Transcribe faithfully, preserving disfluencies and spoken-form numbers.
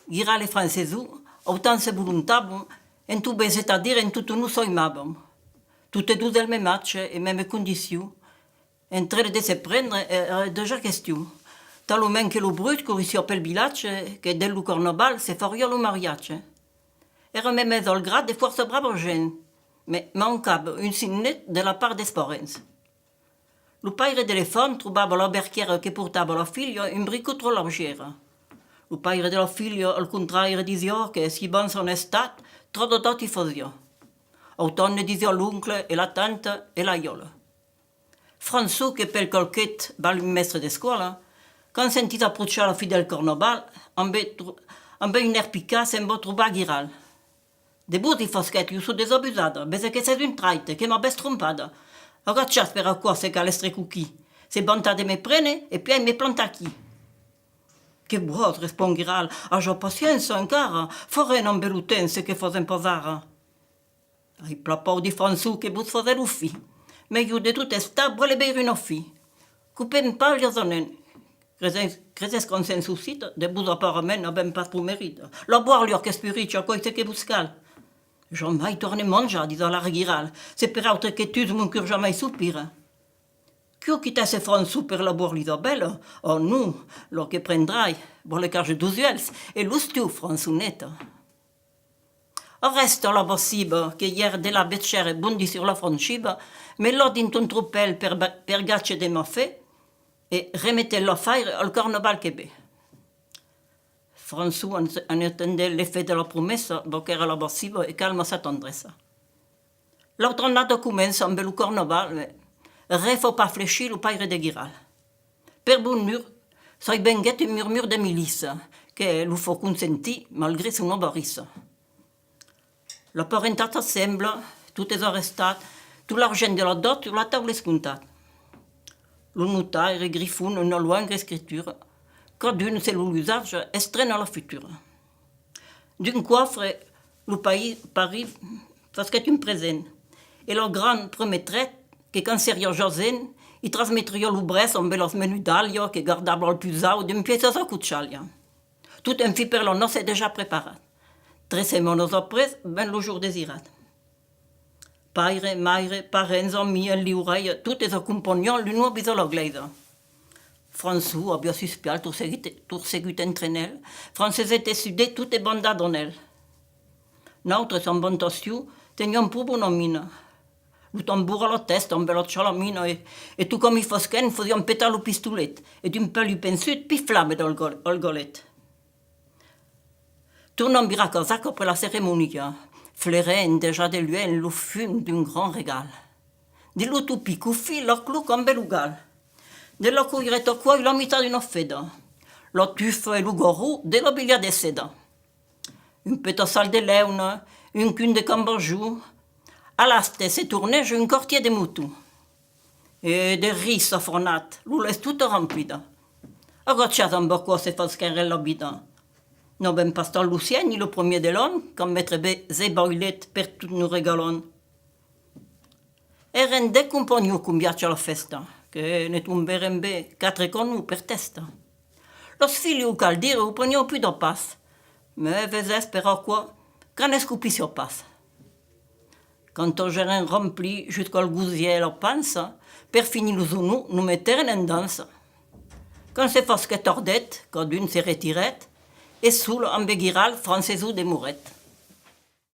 Guiral e Franceson, autant se volontavan, en tot ben, c'est-à-dire en tot onor s'aimavan. Totes dos del meme atge e meme condicion, entre eles de se prendre, e-, èra dejà question. Talament que lo bruch corrissiá pel vilatge que dens lo carnaval se fariá lo mariatge. Èra meme al grat de fòrça brava gent, mès mancava un signet de la part dels parents. Lo paire de l'enfant trobava la verquièra que portava la filha un bricon tròp laugièra. Lo paire de la filha, al contraire, disiá que si van son estat, tròp de tòrt i fasiá. Autant ne disiá l'oncle e la tanta e l'aiòla. Françon, que pel calquet val un mèstre d'escòla, quand sentís aprochar la fin del carnaval, ambe tro-, ambe un èr picat se'n va trobar Guiral. De vos i fosquèt, ieu soi desabusada, vese que sètz un traite, que m'avètz trompada. Agachatz per aquò se cal èstre coquin, se vantar de me prene e puèi me plantar aquí. Que vòs, respond Guiral, aja paciença encara, farem ambe lo temps ce que fasèm pas ara. Ai plan paur, ditz Françon, que vos fasètz lo fin. Mès ieu de tot estar vòle veire una fin. Copem palhas, anèm. Creses, creses qu'en sens suscita, de vos aparament n'avèm pas pro merita. La bòrlha qu'espurricha, aquò's ce que vos cal. Jamai torne manjar, ditz alara Guiral, se per autre que tus mon cur jamai sospira. Qu'ieu quitèsse Françon per la bòrlha Isabèla, oh non, lo que prendrai, vòle qu'age dos uèlhs e l'ostiu Françoneta. Arrèsta la vassiva, que ièr de la vechère bondi sur la franchiva, me lòt dins ton tropèl per ba-, per gach de ma fe, e remetèt l'afaire al carnaval que ve. Françon, en, en entendent l'efèt de la promessa, bauquèra la vassiva e calma sa tendressa. L'autra annada comença ambe lo carnaval, mès ren fa pas flechir lo paire de Guiral. Per bonur, sai venguèt un murmur de milissa, que lo fa consentir malgré son avarissa. La parentat s'assembla, tot es arrestat, tot l'argent de la dòt sus la taula es comptat. Lo notaire grifona una luenga escritura, cadun, selon l'usatge, estrena la futura. D'un còfre, lo pair, pair fasquèt un present, e lo grand prometèt que quand seriá jasent, i transmetriá lo brèç ambe las menudalhas que gardava al pus aut d'un pièça sa cochalha. Tot en fin per la nòça es dejà preparat. Tres setmanas après, ven lo jorn desirat. Paire, maire, parents, amics, en liurèia, totes acompanhan lo nòvi a la glèisa. Françon aviá sos pials tot seguit, tot seguit entre n'el, Franceseta e sos dets totes bandats en el. Nautres, en vantacion, teniam pro bona mina. Lo tambor a la tèsta, ambe la chalamina, e, e tot coma i fasquèm, fasiam petar lo pistolet, e d'un pèl upençut, piflame al gal-, al galet. Tornam virar casaca après la ceremonia, flairem dejà de luènh lo fum d'un grand regal. De lo topin cofin, la cloca ambe lo gal. De la coireta còi la mitat d'una feda. La tufa e lo garron de la vilha de seda. Un petaçal de lèuna, un cunh de cambajon, a l'aste se torneja un quartièr de moton. E de ris safonat, lo lèç tota remplida. Agachatz amb aquò se fasquèrem la vida. N'avèm pas tant lo siènh ni lo premier de l'an, quand mètre be-, se bailèt per tot nos regalam. Èrem dètz companhons convidats a la fèsta, que ne tombèrem be quatre canons per tèsta. Las filhas, cal dire, o prenián pus d'a pas, mès vesètz per aquò, quand n'escopissiá pas. Quand agèrem remplit jusqu'al gosièr la pança, per finir los onors nos metèrem en dança. Quand se fasquèt tardet, cadun se retirèt, e sol ambe Guiral Franceson demorèt.